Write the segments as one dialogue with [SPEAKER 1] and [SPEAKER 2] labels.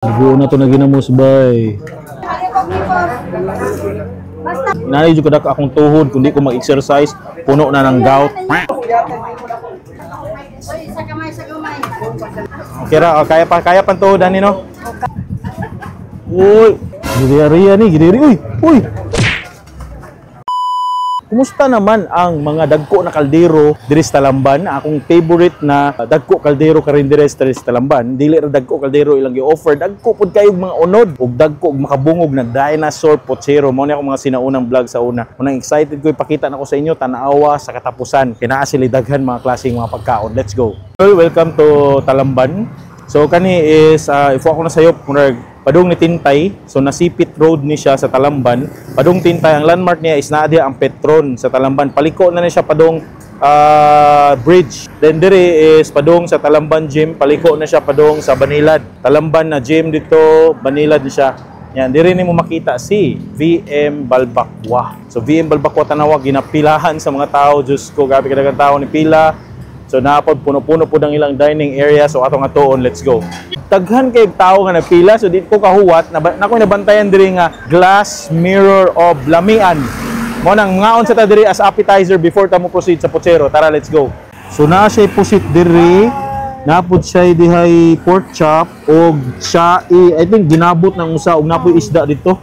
[SPEAKER 1] Buo na to na ginamos, bay. Nanay jud kadako akong tuhod kung di ko mag-exercise, puno na ng gout.
[SPEAKER 2] Sa kamay, sa kamay.
[SPEAKER 1] Okay ra, oh, kaya pa, kaya pang tuhod ani, no? Uy, gidiri ni, gidiri. Uy, uy. Kumusta naman ang mga dagko na kaldero diri sa Talamban? Akong favorite na dagko kaldero karon diri sa Talamban. Dili ra dagko kaldero ilang gi-offer, dagko pud kayo mga unod ug dagko og makabungog na dinosaur pochero. Mao ni akong mga sinaunang vlog sa una. Unang excited ko ipakita nako sa inyo, tan-awa sa katapusan. Kay naa sila daghan mga klaseng mga pagkaon. Let's go. Well, welcome to Talamban. So kani is if ako na sayop murag padung ni Tintay, so nasipit road ni siya sa Talamban. Padung Tintay, ang landmark niya is naa diha ang Petron sa Talamban. Paliko na ni siya padung bridge. Then diri is padung sa Talamban Gym, paliko na siya padung sa Banilad. Talamban na gym dito, Banilad ni siya. Yan, diri nimo makita si VM Balbacua. So VM Balbacua, tanawa ginapilahan sa mga tao. Diyos ko, grabe kadaghang tao ni pila. So naapod puno-puno pud ang ilang dining area. So atong atuon, let's go. Daghan kay tao nga napila, so di ko kahuwat na nakoy nabantayan diri nga glass mirror of lamian. Mo nang ngaon sa ta diri as appetizer before ta mo proceed sa pochero. Tara, let's go. So naa siya pusit diri, napod siya dihay pork chop og siya I think ginabot ng usa og napoy isda dito.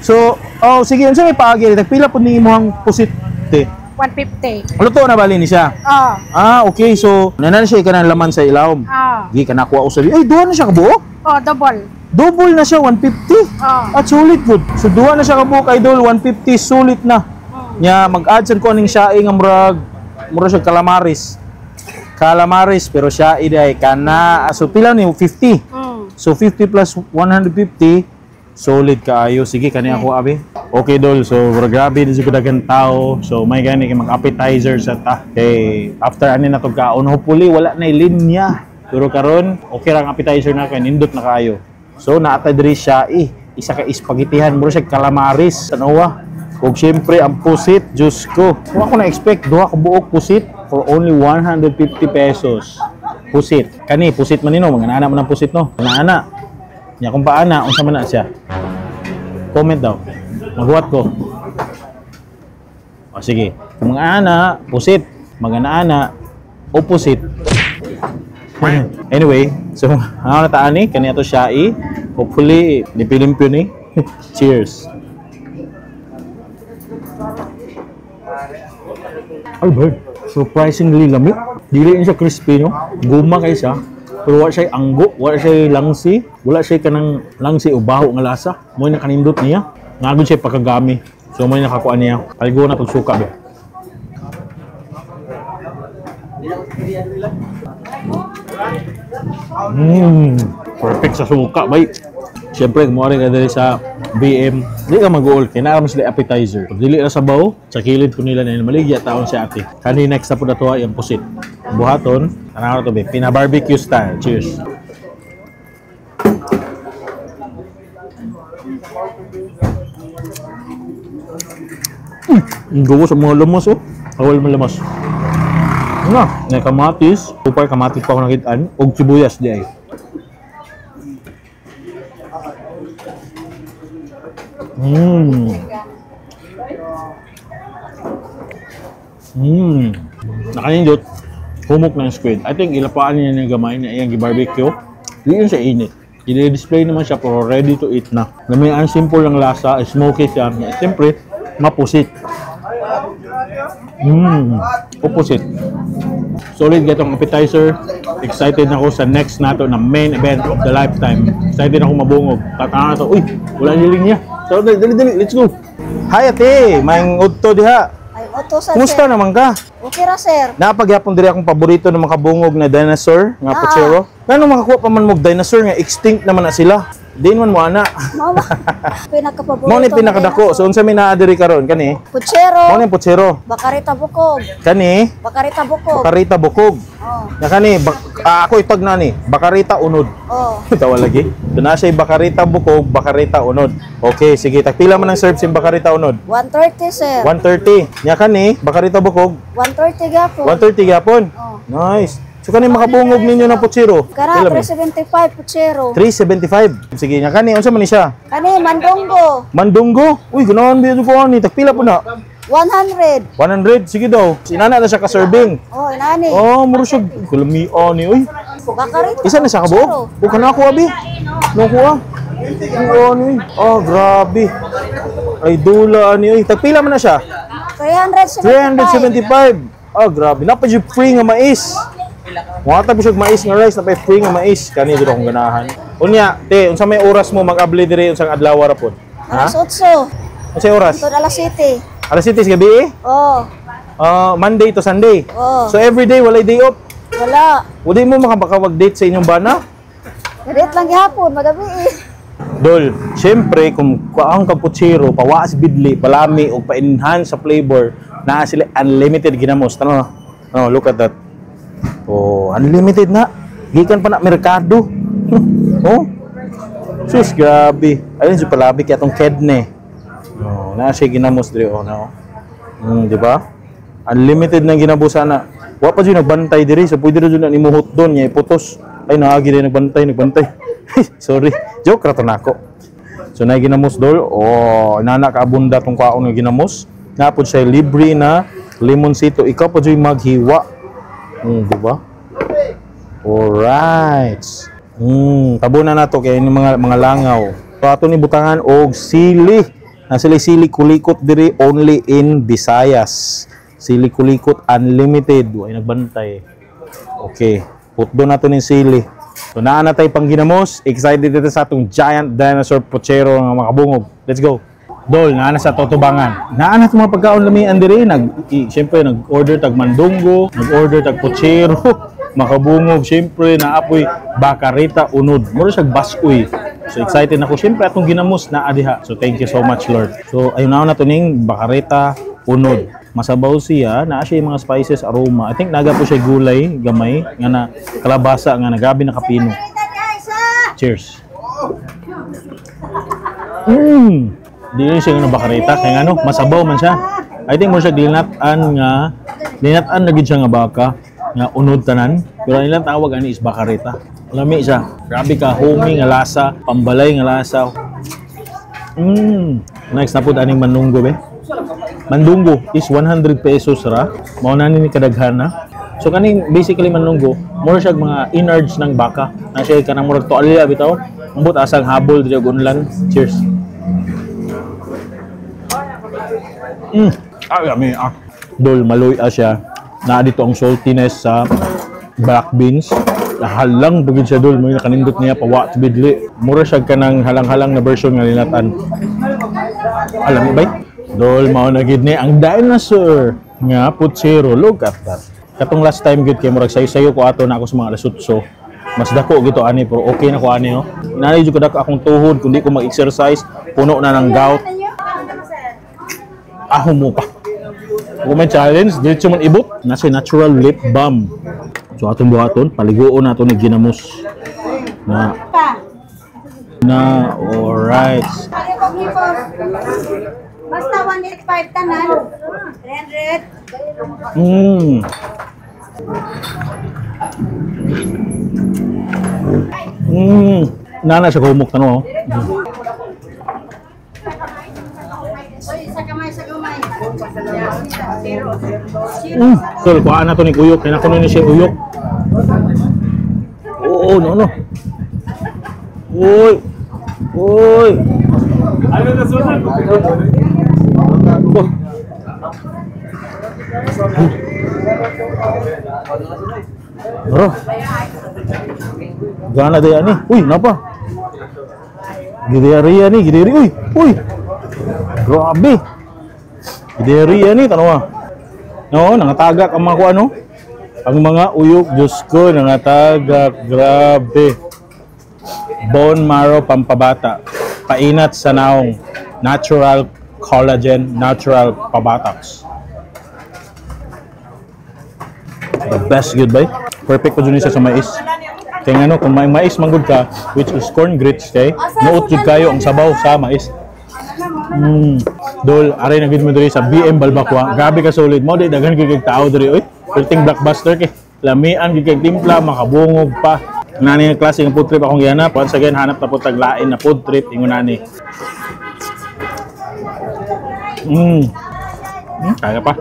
[SPEAKER 1] So, oh sige, unsa may paagi? Tagpila pud ni imong pusit te?
[SPEAKER 2] 150.
[SPEAKER 1] Luto na bali ni siya.
[SPEAKER 2] Oh.
[SPEAKER 1] Ah, okay. So, nanan siya kanang laman sa ilawom.
[SPEAKER 2] Oh.
[SPEAKER 1] Di ka nakuha usab. Ay, duha na siya kabuok.
[SPEAKER 2] Oh, double.
[SPEAKER 1] Double na siya, 150.
[SPEAKER 2] Oh.
[SPEAKER 1] At sulit good. So, duha na siya kabuok, idol, 150 sulit na. Nya mag-add sad ko aning siya nga murag siya calamaris. Calamaris pero siya iday kana. So pila ni 50. So 50 plus 150, solid kaayo. Sige, kani ako abi. Okay dol, so grabe di jud daghan tao. So may gani kay mag-appetizer sa ta. Kay after ani na tog kaon, hopefully wala na linya. Pero karon okay ra ang appetizer na kay nindot na kaayo. So naata diri siya isa ka espagetihan, mura siya calamaris tanawa. Ug syempre ang pusit, Diyos ko. Wa ko na expect duha ka buok pusit for only 150 pesos. Pusit. Kani pusit man nino, mga ana man ang pusit no. Mga ana. Nya kung paana unsa man na siya. Comment daw. Maghuwat ko. O sige. Kung mga ana, pusit. Mga ana, opposite. Anyway, so ano na taan ni? Kani ato siya i. Hopefully, nipilimpyo ni. Cheers. Ay, bird. Surprisingly lami. Dili siya crispy, no? Guma kay siya. Pero wala siya anggo, wala siya langsi, wala siya kanang langsi o baho nga lasa. Mo na kanindot niya. Ngagod siya pagkagami. So mo nakakuha niya. Paligo na pagsuka be. Perfect sa suka, bay. Siyempre, kung ka diri sa BM, di ka mag-uol. Kaya naaraman sila appetizer. Pag dili na sabaw, sa kilid ko nila na maligya taon si ate. Kani next na po na to yung pusit. Buhaton, ano to be? Pina-barbecue style. Cheers. Ang gawa sa mga lamas, oh. Awal mo lamas. Nga, may kamatis. Super kamatis pa ako nakitaan. Og sibuyas di ay. Nakanindot, humok ng squid. I think ilapaan niya ng gamay na iyang gi-barbecue. Di yun siya init. I-display naman siya pero ready to eat na. Lamay ang simple ng lasa, smoky siya. Siyempre, mapusit. Opposite. Solid gatong appetizer. Excited na ako sa next nato na main event of the lifetime. Excited ako mabungog. Tatanga to. Uy, wala niling niya. So, dali, dali, dali. Let's go. Hi ate, may udto diha.
[SPEAKER 3] Ay, oto sa
[SPEAKER 1] Kumusta
[SPEAKER 3] sir.
[SPEAKER 1] naman ka?
[SPEAKER 3] Okay ra, sir.
[SPEAKER 1] Napagyapon diri akong paborito ng makabungog na dinosaur nga pochero. Ngano makakuha pa man mo dinosaur nga extinct naman na sila? Di man mo ana.
[SPEAKER 3] Mao pinakapaborito.
[SPEAKER 1] Mo ni pinakadako. So unsa may naa diri karon kani?
[SPEAKER 3] Puchero.
[SPEAKER 1] Mo ni pochero.
[SPEAKER 3] Bakarita bukog.
[SPEAKER 1] Kani
[SPEAKER 3] Bakarita bukog.
[SPEAKER 1] Bakarita bukog.
[SPEAKER 3] Oh.
[SPEAKER 1] Na kani ako itag na ni Bakarita unod.
[SPEAKER 3] Oh.
[SPEAKER 1] Tawa lagi. So na siya Bakarita bukog, Bakarita unod. Okay, sige. Tagpila man ang serve sa Bakarita unod?
[SPEAKER 3] 130, sir.
[SPEAKER 1] 130. Nya kani Bakarita bukog,
[SPEAKER 3] 130 gapon.
[SPEAKER 1] 130 gyapon.
[SPEAKER 3] Oh.
[SPEAKER 1] Nice. So kani makabungog ninyo ng putsiro?
[SPEAKER 3] Kara,
[SPEAKER 1] Pila man?
[SPEAKER 3] 375 putsero.
[SPEAKER 1] 375. Sige nya kani unsa man ni siya?
[SPEAKER 3] Kani, mandonggo.
[SPEAKER 1] Mandunggo. Uy, ganahan ba ko ani? Tagpila po na?
[SPEAKER 3] 100.
[SPEAKER 1] 100. Sige daw. Sinana na siya ka-serving.
[SPEAKER 3] Oh, inani.
[SPEAKER 1] Oh, muro siya. Kulamian ni, uy.
[SPEAKER 3] Bakarita.
[SPEAKER 1] Isa na siya kabuok? O kana ako abi. No ko ah. Oo, ani. Oh, grabe. Ay dula ani oy. Tagpila man na siya?
[SPEAKER 3] 375.
[SPEAKER 1] 375. Oh, grabe. Napa jud free nga mais. Muhatag siya og mais nga rice, napay free nga mais. Kani jud akong ganahan. Unya, te, unsa may oras mo mag-abli diri unsang adlaw ra pod? Ha?
[SPEAKER 3] Alas 8.
[SPEAKER 1] Unsay oras?
[SPEAKER 3] Ito alas 7.
[SPEAKER 1] Alas 7 sa gabi eh?
[SPEAKER 3] Oh,
[SPEAKER 1] Ah, Monday to Sunday.
[SPEAKER 3] Oh.
[SPEAKER 1] So every day walay day off.
[SPEAKER 3] Wala.
[SPEAKER 1] Udi mo makabakawag date sa inyong bana?
[SPEAKER 3] Galit lang gihapon, magabi eh.
[SPEAKER 1] Dol, syempre kung ang kaputsiro pawaas bidli, palami og pa-enhance sa flavor, naa sila unlimited ginamos. Tano, no, look at that. Oh, unlimited na. Gikan pa na merkado. Oh. Sus, grabe. Ayun si palabi kaya tong kedne. Oh, naa siya ginamos diri oh, no. Di ba? Unlimited na ginabusa na. Wa pa jud nagbantay diri, so pwede ra jud na nimuhot doon nya iputos. Ay naagi diri nagbantay, nagbantay. Sorry. Joke ra to nako. So na ginamos dol. Oh, nana ka abunda tong kaon nga ginamos. Na pod siya libre na limoncito. Ikaw pa jud maghiwa. Di ba? Alright. Tabunan na to kay ni mga langaw. So ato ni butangan og sili. Na sila sili kulikot diri only in Visayas. Sili kulikot unlimited. Way nagbantay. Okay. Putdo na to ning sili. So naa na tay pangginamos. Excited dito sa atong giant dinosaur pochero nga makabungog. Let's go. Dol, naa na sa Totobangan. Naa na itong mga pagkaon lamian diri. Siyempre, nag-order tag mandunggo, nag-order tag pochero, makabungog, siyempre, naapoy bakarita unod. Mura siya baskoy. So excited ako. Siyempre, atong ginamos naa diha. So thank you so much, Lord. So ayun na to ning bakarita unod. Masabaw siya, naa siya yung mga spices, aroma. I think naga po siya gulay, gamay, nga na kalabasa, nga na grabe na kapino. Cheers. Di rin siya nga bakarita kaya nga no, masabaw man siya. I think mo siya dinat-an nga dinat-an na gid siya nga baka nga unod tanan. Pero ang ilang tawag ani is bakarita. Lami siya. Grabe ka homey nga lasa, pambalay nga lasa. Next na pud aning manunggo be. Mandunggo is 100 pesos ra. Mao na ni kadaghana. So kaning basically manunggo, more siya mga innards ng baka. Na siya kanang murag tualya bitaw. Ambot asang habol diri og unlan. Cheers. Ay, lami ah. Dol, maloy ah siya. Naa dito ang saltiness sa black beans. Halang bugid siya dol, mo nakanindot niya pawa bidli. Mura siya kanang halang-halang na version nga linatan. Alam mo ba? Dol, mao na gid ni ang dinosaur nga putsero. Look at that. Katong last time gid kay murag sayo-sayo ko ato na ako sa mga alas 8. Mas dako gito ani pero okay na ko ani oh. Inani jud ko dako akong tuhod kundi ko mag-exercise, puno na ng gout. Aho mo pa. Kung may challenge, diretso man ibot. Nasa natural lip balm. So atong buhaton, paliguon nato ni ginamos. Na na alright.
[SPEAKER 2] Basta 185 tanan. 300.
[SPEAKER 1] Nana siya kumuk tanong. Oh.
[SPEAKER 2] Sa kamay, sa gamay.
[SPEAKER 1] Tol, kuhaan na to ni Uyok. Kaya nakuno ni siya Uyok. Oo, no, no. Uy. Uy. Oh. Bro. Gana daya ni. Uy, napa? Gidiariya ni, gidiri. Uy, uy. Grabe. Gidiariya ni, tanawa. No, nangatagak ang mga kuano. Ang mga uyok, Diyos ko, nangatagak. Grabe. Bone marrow pampabata. Painat sa naong. Natural collagen, natural pabatax. The best good bay. Perfect po dyan siya sa mais. Kaya nga no, kung may mais manggod ka, which is corn grits kay, nuot jud kayo ang sabaw sa mais. Dol, aray na gid mo diri sa BM Balbacua. Grabe ka solid mo di daghan gyud kag tao diri oy. Perting blockbuster kay. Lamian gid kay timpla, makabungog pa. Nani nga klase ng food trip akong gihanap. Once again, hanap na po taglain na food trip ingon nani. Kaya pa.